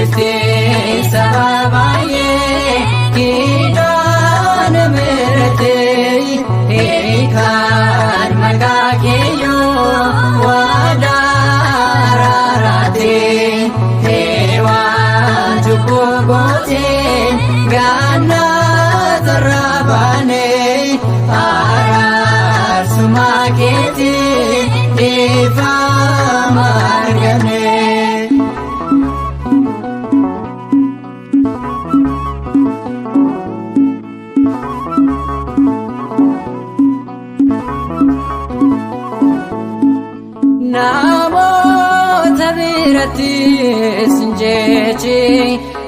Giiftii saba baay'ee Kidaana Mihiretee hiikaan maqaa keeyyoo waadaa araaraatee heewaan cubbuu gootee gaannaa tarraa baanee araarsummaa keetii dhiifama arganne. Namoota birattis jechi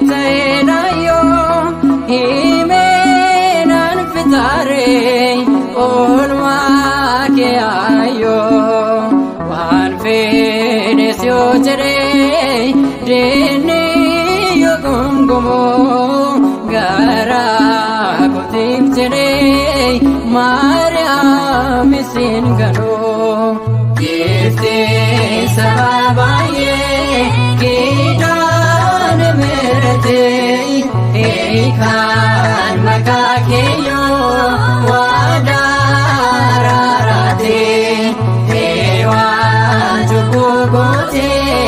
ta'eenayyoo himeenaan fitaaree oolmaa kee ayyoo waan fedhes yoo jedhee diinni yoo gongomoo garaa kootiif jedhee Maariyaam isin ganoo. Giiftii saba baay'ee Kidaana Mihiretee hiikaan maqaa keeyyoo waadaa araaraatee heewaan cubbuu gootee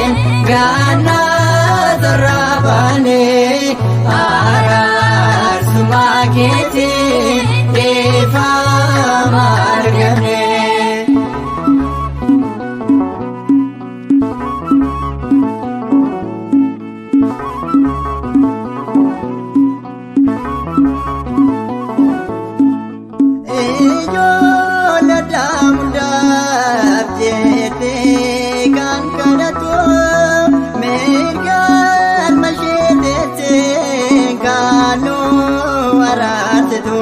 gaannaa tarraa baanee araarsummaa keetii dhiifama arganne. Ijoollee addaamuddaaf jettee kan kadhattu mirgaan mashee teessee kan nu araarsitu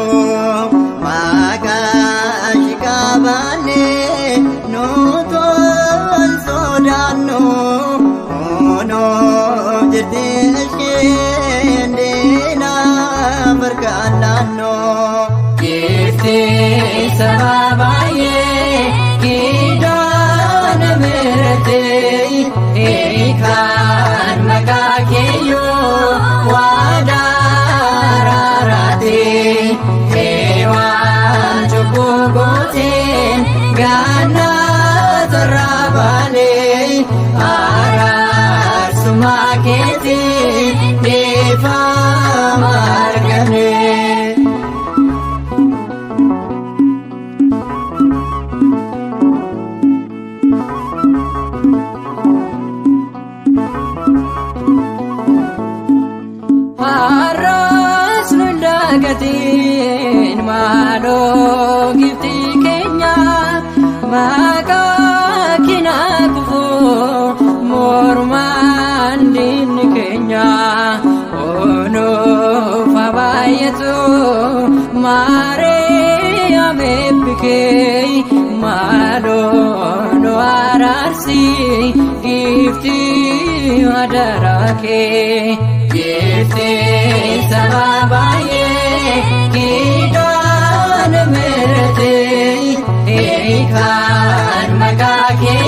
maqaa ishee qabaannee nu toon sodaannu nuuf jirti isheen diinaaf harkaan naannoo. Giiftii saba baay'ee Kidaana Mihiretee hiikaan maqaa keeyyoo waadaa araaraatee heewaan cubbuu gootee gaannaa tarraa baanee araarsummaa keetii dhiifama arganne. Har'as nu dagatiin maaloo giiftii keenya maqaa kinaa kufuu mormaan diinni keenya onuuf baay'atu Maariyaam eebbikee maaloo nu araarsi giiftii adaraa kee. Giiftii saba baay'ee Kidaana Mihiretee hiikaan maqaa keeyyoo.